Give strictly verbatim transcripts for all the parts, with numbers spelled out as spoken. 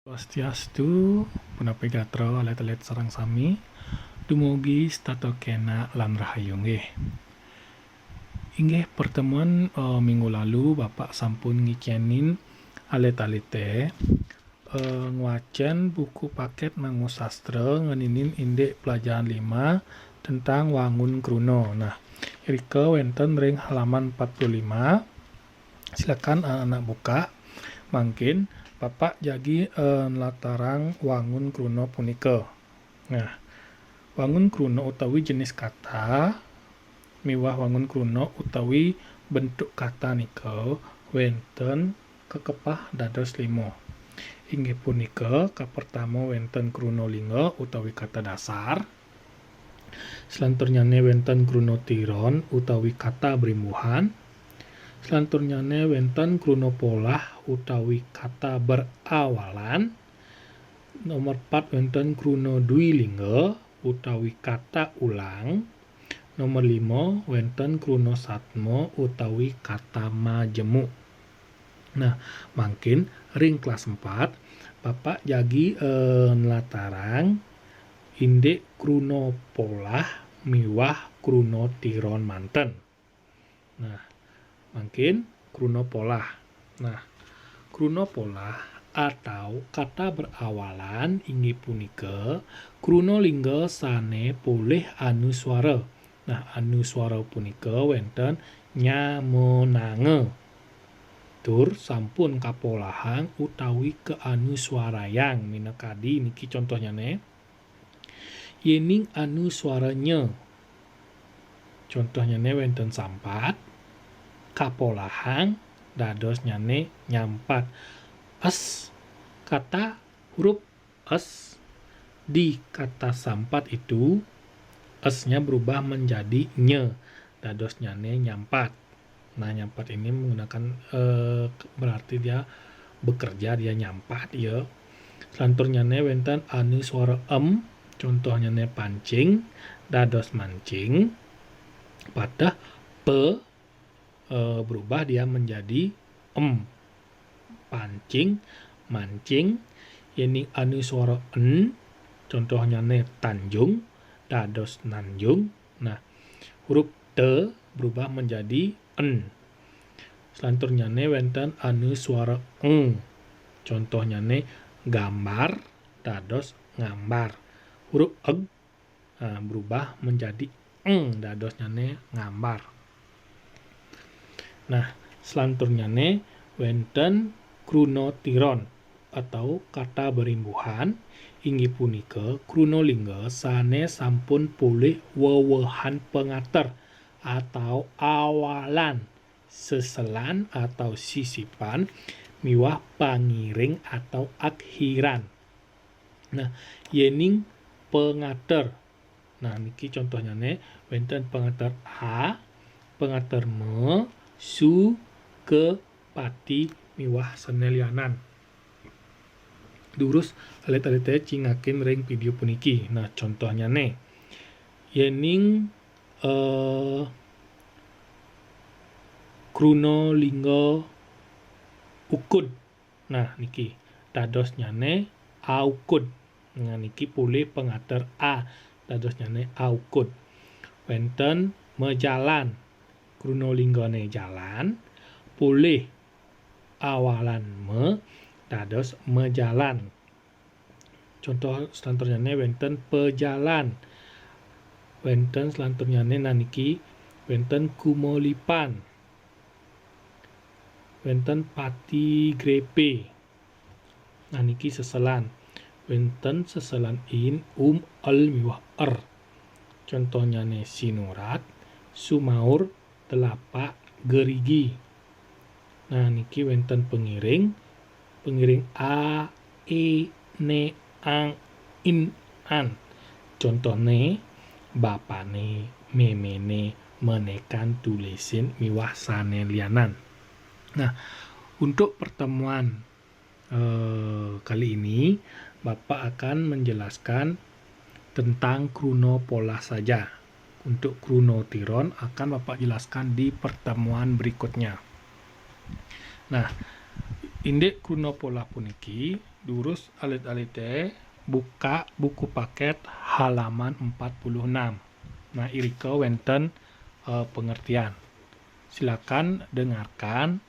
Swastiastu, punapi gatra alit-alit sareng sami. Dumugi setata kenak lan rahayu nggih. Inggih pertemuan, eh, minggu lalu Bapak sampun ngicénin alit-alité, eh, ngwacén buku paket Mangu Sastra ngeninin indik pelajaran lima tentang wangun kruna. Nah, irika wénten ring halaman empat puluh lima. Silakan anak-anak buka. Mangkin Bapak jagi, eh, nlatarang wangun kruna punika. Nah, wangun kruna utawi jenis kata miwah wangun kruna utawi bentuk kata nika wénten kakepah dados lima. Inggih punika, kapertama wénten kruna lingga utawi kata dasar. Selanturnyané wénten kruna tiron utawi kata berimbuhan. Selanturnyané wénten kruna polah utawi kata berawalan. Nomor pat wénten kruna dwi lingga utawi kata ulang. Nomor lima wénten kruna satma utawi kata majemuk. Nah, mangkin ring kelas empat, Bapak jagi, eh, nlatarang indik kruna polah miwah kruna tiron manten. Nah, mangkin kruna polah. Nah, kruna polah atau kata berawalan inggih punika kruna lingga sané polih anuswara. Nah, anuswara punika wénten nyamananga. Tur sampun kapolahang utawi kaanuswarayang minakadi niki contohnyané. Yéning anuswara nya, contohnyané wénten sampat, kapolahang dadosnyané nyampat. Es, kata huruf es di kata sampat itu, esnya berubah menjadi nya, dadosnyané nyampat. Nah, nyampat ini menggunakan, eh, berarti dia bekerja, dia nyampat, ya. Selanturnyané wénten anuswara em, contohnyané pancing, dados mancing, pateh pe, eh, berubah dia menjadi em. Pancing, mancing, yéning anuswara en, contohnyané tanjung, dados nanjung. Nah, huruf te berubah menjadi en. Selanturnyané wénten anuswara eng. Contohnyané gambar dados ngambar. Huruf eg, ah, berubah menjadi eng dadosnyané ngambar. Nah, selanturnyané wénten kruna tiron atau kata berimbuhan, inggih punika kruna lingga sané sampun polih wewehan pangater atau awalan, seselan atau sisipan, miwah pangiring atau akhiran. Nah, yéning pangater. Nah, niki contohnyané wénten pangater a, pangater ma, su, ke, pati, miwah sané lianan. Durus alit-alité cingakin ring vidéo puniki. Nah, contohnyané, yéning, eh, kruna lingga ukud. Nah, niki dadosnyané aukud. Nah, niki polih pangater a, dadosnyané aukud. Wénten majalan. Kruna linggané jalan, polih awalan ma, dados majalan. Contoh selanturnyané wénten pejalan. Wénten selanturnyané nah niki wénten kumolipan. Wénten pati grépé. Nah niki seselan. Wénten seselan in, um, el miwah er. Contohnyané sinurat, sumaur, telapak gerigi. Nah, niki wénten pangiring, pangiring a, é, né, ang, in, an. Contohné, bapané, méméné, menékan tulisin miwah sané lianan. Nah, untuk pertemuan eh, kali ini Bapak akan menjelaskan tentang kruna polah saja. Untuk kruna tiron akan Bapak jelaskan di pertemuan berikutnya. Nah, indik kruna polah puniki Durus alit-alité, buka buku paket halaman empat puluh enam. Nah, irika wénten eh, pengertian. Silakan dengarkan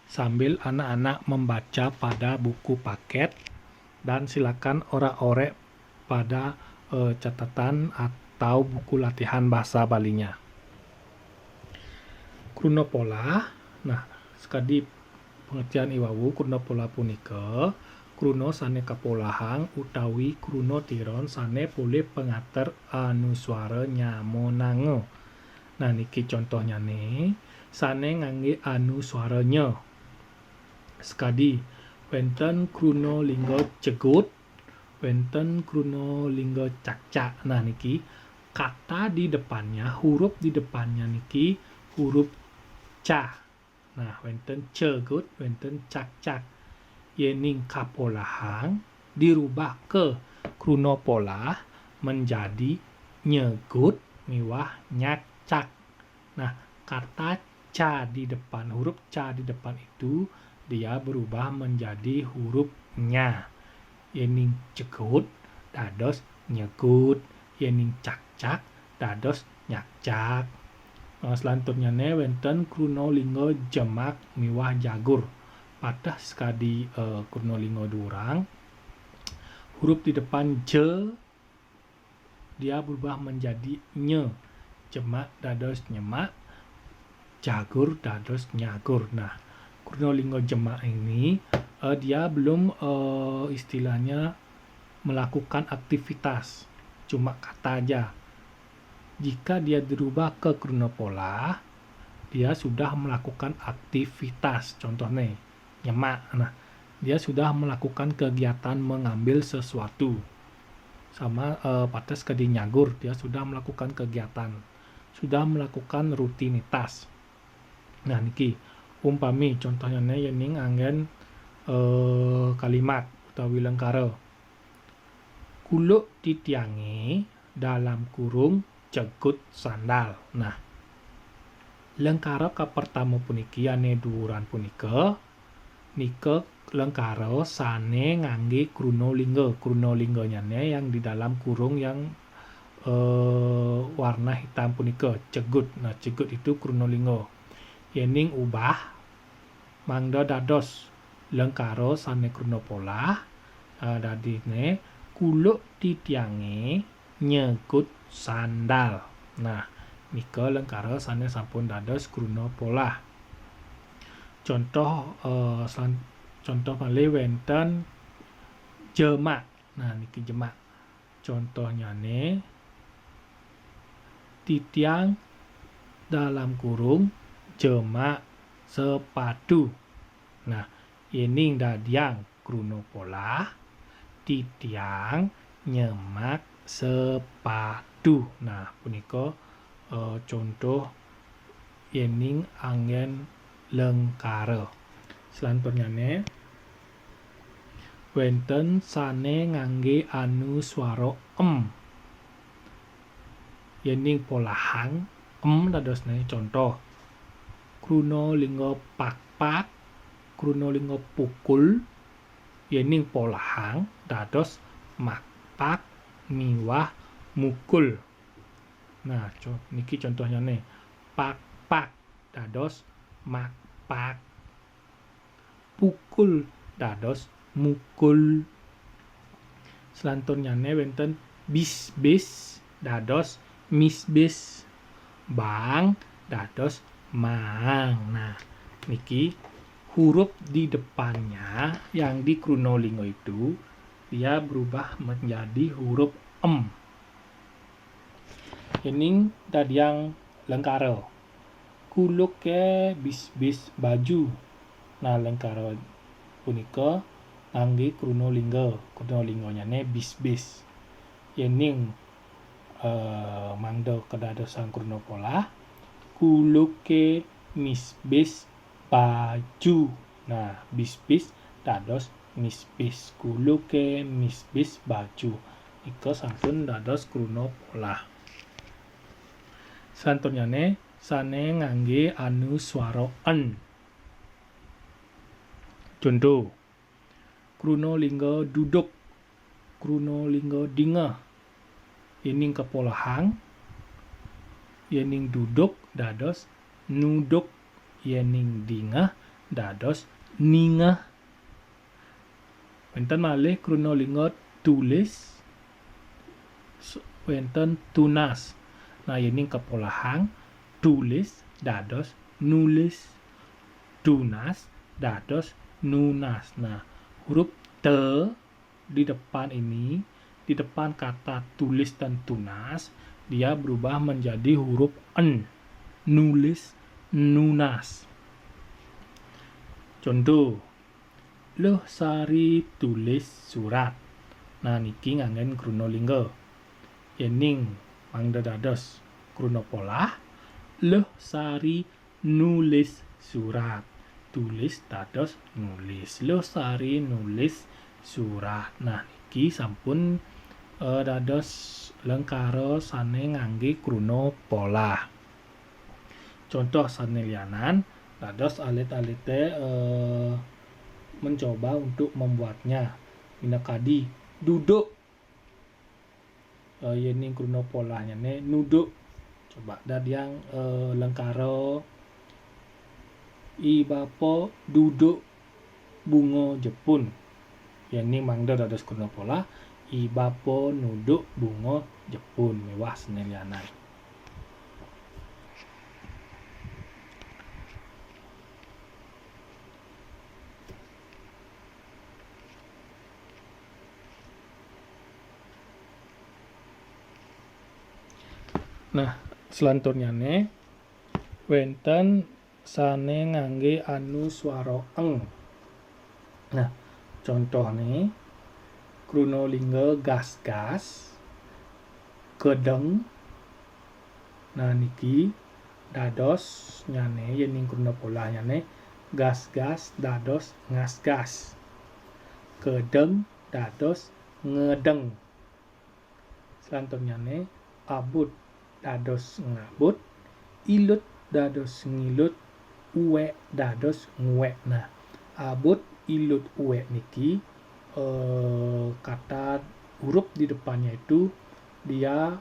sambil anak-anak membaca pada buku paket dan silakan orak-orek pada eh, catatan atau buku latihan bahasa Balinya. Kruna polah. Nah, sekadi pengertian i wau, kruna polah punika kruna sané kapolahang utawi kruna tiron sané polih pangater anuswara nyamananga. Nah, niki contohnyané, sané nganggé anuswara nya. Sekadi, wénten kruna lingga cegut, wénten kruna lingga cakcak. Nah, niki kata di depannya, huruf di depannya niki huruf ca. Nah, wénten cegut, wénten cakcak. Yéning kapolahang dirubah ke kruna polah menjadi nyegut miwah nyakcak. Nah, kata ca di depan, huruf ca di depan itu dia berubah menjadi huruf nya. Yéning cegut dados nyegut, yéning cakcak dados nyakcak. Eh, selanturnyané wénten kruna lingga jemak miwah jagur. Pateh sekadi eh, kruna lingga duurang, huruf di depan je dia berubah menjadi nye. Jemak dados nyemak, jagur dados nyagur. Nah, kruna lingga jemak ini eh, dia belum eh, istilahnya melakukan aktivitas, cuma kata aja. Jika dia dirubah ke kruna polah, dia sudah melakukan aktivitas. Contohnya, nyemak. Nah, dia sudah melakukan kegiatan mengambil sesuatu. Sama eh, pateh sekadi nyagur, dia sudah melakukan kegiatan, sudah melakukan rutinitas. Nah, niki umpami contohnyané yéning anggén eh, kalimat utawi lengkara. Kuluk titiangé dalam kurung cegut sandal. Nah, lengkara kapertama puniki ané duuran punika, nika lengkara sané nganggé kruna lingga. Kruna linggannyané yang di dalam kurung yang eh, warna hitam punika, cegut. Nah, cegut itu kruna lingga. Yéning ubah mangda dados lengkara sané kruna polah, eh, dadiné kuluk titiangé nyegut sandal. Nah, nika lengkara sané sampun dados kruna polah. Contoh eh, selan- contoh malih wénten jemak. Nah, niki jemak. Contohnyané titiang dalam kurung jemak sepatu. Nah, yéning dadiang kruna polah, titiang nyemak sepatu. Nah, punika eh, contoh yéning anggén lengkara. Selanturnyané wénten sané nganggé anuswara em. Yéning polahang, em dadosné contoh. Kruna lingga pakpak, kruna lingga pukul, yéning polahang dados makpak miwah mukul. Nah, co- niki contohnyané, pakpak dados makpak. Pukul dados mukul. Selanturnyané wénten bisbis dados misbis. Baang dados maang. Nah, niki huruf di depannya yang di kruna lingga itu dia berubah menjadi huruf em. Yéning dadiang lengkara. Kuluké bisbis baju. Nah, lengkara punika nganggé kruna lingga. Kruna linggannyané bisbis. Yéning eh, mangda kadadosang kruna polah, kuluké misbis baju. Nah, bisbis dados misbis. Kuluké misbis baju. Nika sampun dados kruna polah. Selanturnyané sané nganggé anuswara en. Conto, Kruna lingga duduk. Kruna lingga dingeh. Yén ning kapolahang, yén ning duduk dados nuduk, yén ning dingeh dados ningeh. Wénten malih kruna lingga tulis, s-, wénten tunas. Nah, yén ning kapolahang, tulis dados nulis, tunas dados nunas. Nah, huruf te di depan ini, di depan kata tulis dan tunas, dia berubah menjadi huruf en, nulis, nunas. Contoh, Luh Sari tulis surat. Nah, niki nganggén kruna lingga. Yén ning mangda dados kruna polah, Luh Sari nulis surat. Tulis dados nulis. Luh Sari nulis surat. Nah, niki sampun, eh, dados lengkara sané nganggé kruna polah. Contoh sané lianan, dados alit-alité, eh, mencoba untuk membuatnya. Minakadi, duduk. Eh, yén ning kruna polahnyané nuduk. Coba dadiang, eh, lengkara, I bapa duduk bunga jepun. Yén ning mangda dados kruna polah, I bapa nuduk bunga jepun miwah sané lianan. Nah, selanturnyané wénten sané nganggé anuswara eng. Nah, contohné kruna lingga gas-gas, kedeng. Nah, niki dados nyané, yén ning kruna polahnyané, gas-gas dados ngas-gas. Kedeng dados ngedeng. Selanturnyané, abut dados ngabut, ilut dados ngilut, uwék dados nguwék. Nah, abut, ilut, uwék niki, eh, kata huruf di depannya itu dia,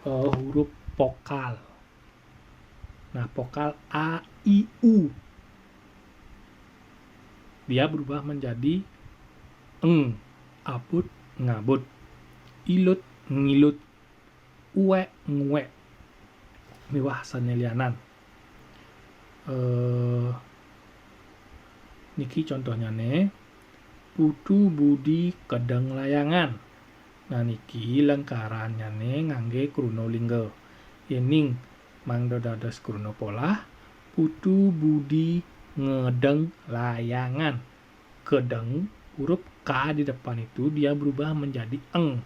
eh, huruf vokal. Nah, vokal A, I, U. Dia berubah menjadi eng, abut, ngabut, ilut, ngilut, uwék, nguwék, miwah sané lianan. Eh, niki contohnyané, Putu Budi kedeng layangan. Nah, niki lengkarannyané nganggé kruna lingga. Yén ning mangda dados kruna polah, Putu Budi ngedeng layangan. Kedeng, huruf K di depan itu dia berubah menjadi eng.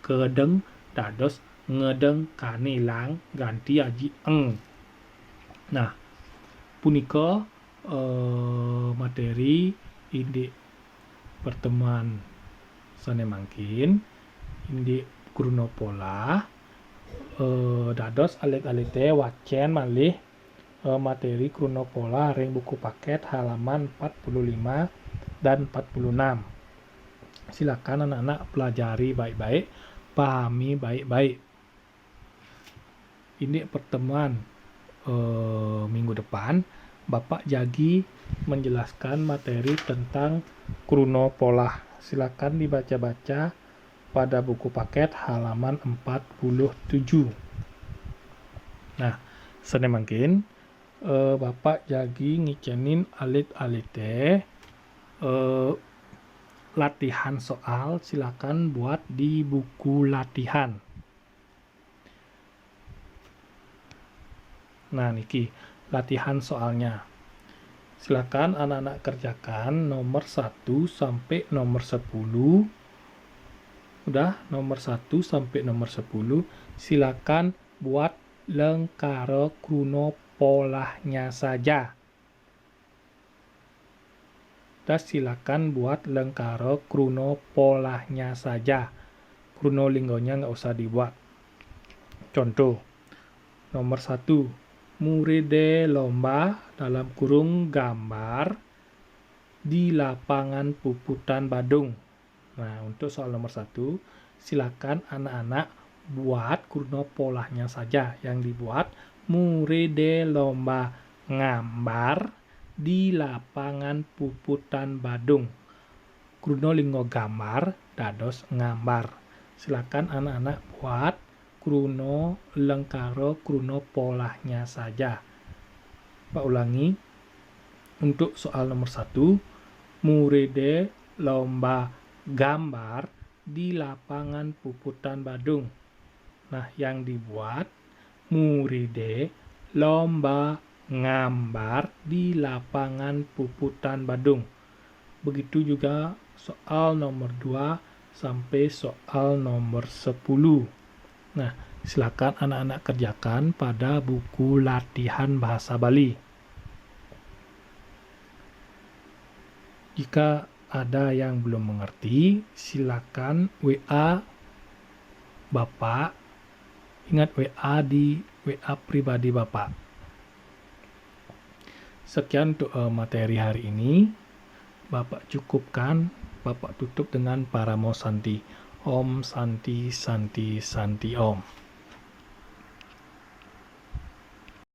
Kedeng dados ngedeng, kané ilang, ganti aji eng. Nah, punika, eh, materi indik pertemuan sané mangkin, indik kruna polah, eh, dados alit-alité wacén malih, eh, materi kruna polah ring buku paket halaman empat puluh lima dan empat puluh enam. Silakan anak-anak pelajari baik-baik, pahami baik-baik. Indik pertemuan, eh, minggu depan, Bapak jagi menjelaskan materi tentang kruna polah. Silakan dibaca-baca pada buku paket halaman empat puluh tujuh. Nah, sané mangkin, eh, Bapak jagi ngicénin alit-alité, eh, latihan soal, silakan buat di buku latihan. Nah, niki latihan soalnya. Silakan anak-anak kerjakan nomor satu sampai nomor sepuluh. Udah, nomor satu sampai nomor sepuluh. Silakan buat lengkara kruna polahnya saja. Dan silakan buat lengkara kruna polahnya saja. Kruna lingganya nggak usah dibuat. Contoh, nomor satu, muridé lomba, dalam kurung gambar, di lapangan puputan Badung. Nah, untuk soal nomor satu, silakan anak-anak buat kruna polahnya saja. Yang dibuat, muridé lomba ngambar di lapangan puputan Badung. Kruna lingga gambar dados ngambar. Silakan anak-anak buat kruna lengkara kruna polahnya saja. Pak ulangi, untuk soal nomor satu, muridé lomba gambar di lapangan puputan Badung. Nah, yang dibuat, muridé lomba ngambar di lapangan puputan Badung. Begitu juga soal nomor dua sampai soal nomor sepuluh. Nah, silakan anak-anak kerjakan pada buku latihan bahasa Bali. Jika ada yang belum mengerti, silakan W A Bapak. Ingat, W A di W A pribadi Bapak. Sekian untuk eh, materi hari ini. Bapak cukupkan, Bapak tutup dengan Paramo Santi. Om Santi, Santi, Santi Om.